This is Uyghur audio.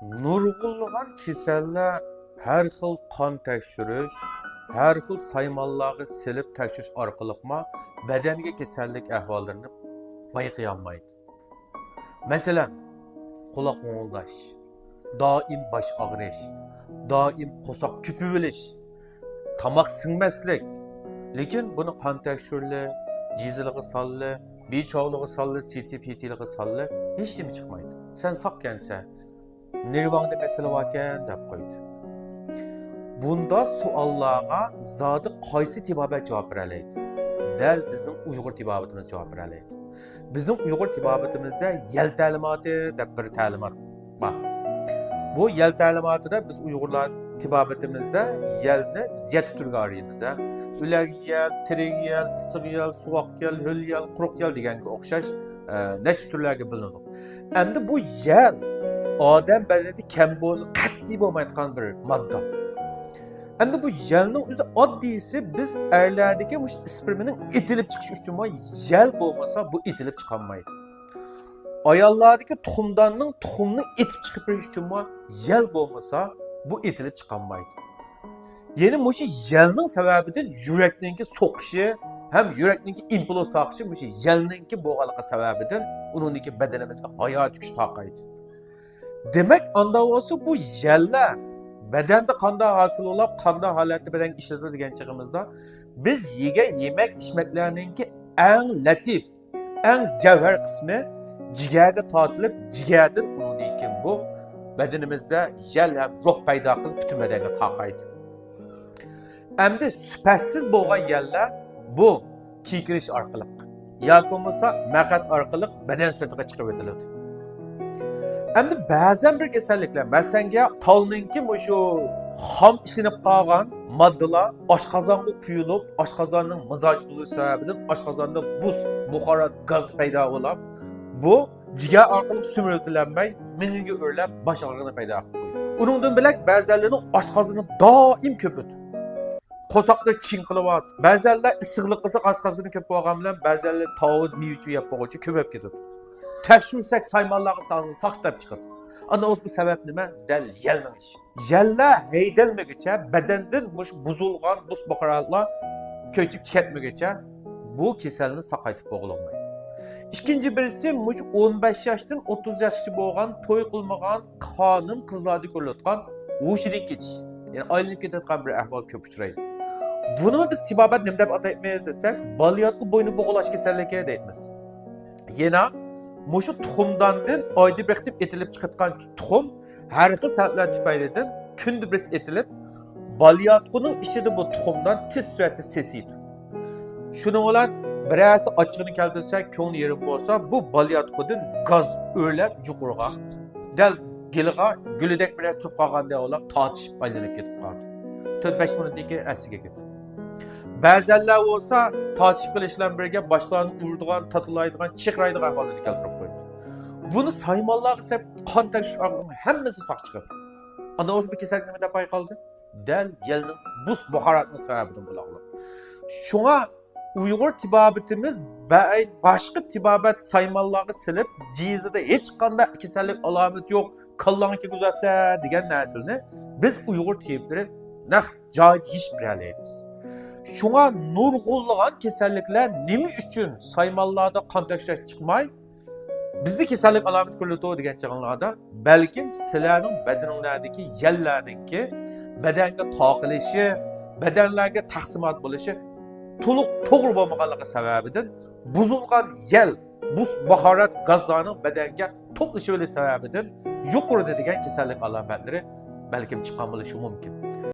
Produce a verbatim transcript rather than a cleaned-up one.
نۇرغۇنلىغان كېسەللەر ھەر خىل قان تەكشۈرۈش، ھەر خىل سايمانلارغا سېلىپ تەكشۈرۈش ئارقىلىقمۇ بەدەنگە كېسەللىك ئەھۋاللىرىنى بايقىيالمايدۇ. مەسىلەن، قۇلاق غوڭۇلداش، دائىم باش ئاغرىش، دائىم قورساق كۆپۈۋېلىش، تاماق سىڭمەسلىك. لېكىن بۇنى قان تەكشۈرلى، جىزىلىغا ساللى، بى چوغلىغا ساللى، سى تى پى تىلىغا ساللى، ھېچنېمە چىقمايدۇ. سەن ساقكەنسەن، نېرۋاڭدا مەسىلە باركەن دەپ قويدى. بۇنداق سوئاللارغا زادى قايسى تېبابەت جاۋاب بېرەلەيدۇ؟ دەل بىزنىڭ ئۇيغۇر تېبابىتىمىز جاۋاب بېرەلەيدۇ. بىزنىڭ ئۇيغۇر تېبابىتىمىزدە يەل تەلىماتى دەپ بىر تەلىمات بار. بۇ يەل تەلىماتىدا بىز ئۇيغۇرلار تېبابىتىمىزدە يەلنى يەتتە تۈرگە ئايرىيمىز، ھە. ئۆلەك يەل، تىرىك يەل، ئىسسىق يەل، سوغۇق يەل، ھۆل يەل، قۇرۇق يەل دېگەنگە ئوخشاش، ئە، نەچچە تۈرلەرگە بۆلۈنىدۇ. ئەمدى بۇ يەل ئادەم بەدىنىدە كەم بولسا قەتئىي بولمايدىغان بىر ماددا. ئەمدى بۇ يەلنىڭ ئۆزى ئاددىيسى، بىز ئەرلەردىكى مۇشۇ ئىسپېرمىنىڭ ئېتىلىپ چىقىشى ئۈچۈنمۇ يەل بولمىسا بۇ ئېتىلىپ چىقالمايدۇ. ئاياللاردىكى تۇخۇمداننىڭ تۇخۇمنى ئېتىپ چىقىپ بېرىش ئۈچۈنمۇ يەل بولمىسا بۇ ئېتىلىپ چىقالمايدۇ. يەنى مۇشۇ يەلنىڭ سەۋەبىدىن يۈرەكنىڭكى سوقۇشى ھەم يۈرەكنىڭكى ئىمپۇلس تارقىشى مۇشۇ يەلنىڭكى بولغانلىقى سەۋەبىدىن ئۇنىڭدىكى بەدىنىمىزگە ھاياتىي كۈچ تارقايدۇ. دېمەك، ئاندا بولسا بۇ يەللەر بەدەندە قانداق ھاسىل بولۇپ، قانداق ھالەتتە بەدەنگە ئىشلىتىدۇ دېگەن چېغىمىزدا، بىز يېگەن يېمەك ئىچمەكلەرنىڭكى ئەڭ لەتىپ، ئەڭ جەۋھەر قىسمى جىگەرگە تارتىلىپ، جىگەردىن ئۇنىڭدىن كېيىن بۇ بەدىنىمىزدە يەل ھەم روھ پەيدا قىلىپ، پۈتۈن بەدەنگە تارقايدۇ. ئەمدى سۈپەتسىز بولغان يەللەر بۇ كېكىرىش ئارقىلىق ياكى بولمىسا مەقئەت ئارقىلىق بەدەن سىرتىغا چىقىرىۋېتىلىدۇ. ئەمدى بەزەن بىر كېسەللىكلەر، مەسىلەنگە، تالنىڭكى مۇشۇ خام ئىشلىنىپ قالغان ماددىلار ئاشقازانغا قۇيۇلۇپ، ئاشقازاننىڭ مىزاجى بۇزۇلۇش سەۋەبىدىن ئاشقازاندا بۇس، بۇخارات، گاز پەيدا بولۇپ، بۇ جىگەر ئارقىلىق سۈمۈرۈلتىلەنمەي، مېڭىگە ئۆرلەپ، باش ئاغرىقىنى پەيدا قىلىپ قويىدۇ. ئۇنىڭدىن بۆلەك بەزەنلەرنىڭ ئاشقازىنى دائىم كۆپىدۇ. قورساقلىرى چىڭقىلىۋاتىدۇ. بەزەنلەر ئىسسىقلىق قىلسا ئاشقازىنى كۆپۈپ بولغان بىلەن، بەزەنلەر تاۋۇز، مېۋە-چېۋە يەپ بولغۇچە كۆپەپ كېتىدۇ. تەكشۈرسەك، سايمانلارغا سالسا ساق دەپ چىقىدۇ. ئانا ئۆزى بۇ سەۋەب نېمە؟ دەل يەلنىڭ ئىشى. يەللەر ھەيدەلمىگۈچە، بەدەندىن مۇشۇ بۇزۇلغان بۇس بۇخاراتلار كۆچۈپ كەتمىگۈچە بۇ كېسەلنى ساقايتىپ بولغىلى بولمايدۇ. ئىككىنچى بىرسى، مۇشۇ ئون بەش ياشتىن ئوتتۇز ياشقىچە بولغان، توي قىلمىغان خانىم قىزلاردا كۆرۈلۈۋاتقان ھوشىدىن كېتىش، يەنى ئايلىنىپ كېتىۋاتقان بىر ئەھۋال كۆپ ئۇچرايدۇ. بۇنىمۇ بىز تېبابەت نېمە دەپ ئاتايمىز دېسەك، بالىياتقۇ بوينى بۇغىلاش كېسەللىكى دەيمىز. يەنە مۇشۇ تۇخۇمداندىن ئايدا بىر قېتىم ئېتىلىپ چىقىۋاتقان تۇخۇم ھەر خىل سەۋەبلەر تۈپەيلىدىن كۈندە بىرسى ئېتىلىپ، بالىياتقۇنىڭ ئىچىدە بۇ تۇخۇمدان تېز سۈرئەتتە سېسىيدۇ. شۇنىڭ بىلەن بىرەرسى ئاچچىقىنى كەلتۈرسە، كۆڭلى يېرىم بولسا، بۇ بالىياتقۇدىن گاز ئۆرلەپ يۇقىرىغا، دەل گېلىغا گۈلىدەك بىرەر تۇرۇپ قالغاندەك بولۇپ تارتىشىپ ئايلىنىپ كېتىپ قالىدۇ. تۆت-بەش مىنۇتتىن كېيىن ئەسلىگە كېتىدۇ. بەزەنلەر بولسا تارتىشىپ قېلىش بىلەن بىرگە باشلارنى ئۇرىدىغان، تاتىلايدىغان، چىرقىرايدىغان ئەھۋاللارنى كەلتۈرۈپ قويىدۇ. بۇنى سايمانلارغا سەپ قان تەكشۈرۈش ئارقىلىق ھەممىسى ساق چىقىدۇ. ئاندىن بولسا بۇ كېسەللىك نېمە دەپ پايقالدى؟ دەل يەلنىڭ بۇس بۇخاراتنىڭ سەۋەبىدىن بولغان. شۇڭا ئۇيغۇر تېبابىتىمىز بە-، باشقا تېبابەت سايمانلارغا سېلىپ، جىزىدا ھېچقانداق كېسەللىك ئالامىتى يوق، كاللاڭنى كىرگۈزۈۋەتسە دېگەن نەرسىلەرنى بىز ئۇيغۇر تېبىبلىرى نەق جايىدا يېشىپ بېرەلەيمىز. شۇڭا نۇرغۇنلىغان كېسەللىكلەر نېمە ئۈچۈن سايمانلاردا قان تەكشۈرۈش چىقماي، بىزدە كېسەللىك ئالامىتى كۆرۈلىدۇ دېگەن چېغىڭلاردا، بەلكىم سىلەرنىڭ بەدىنىڭلاردىكى يەللەرنىڭكى بەدەنگە تارقىلىشى، بەدەنلەرگە تەقسىمات بولۇشى تولۇق توغرا بولمىغانلىقى سەۋەبىدىن، بۇزۇلغان يەل، بۇس، باھارات گازلارنىڭ بەدەنگە توپلىشىۋېلىش سەۋەبىدىن يۇقىرىدا دېگەن كېسەللىك ئالامەتلىرى بەلكىم چىققان بولۇشى مۇمكىن.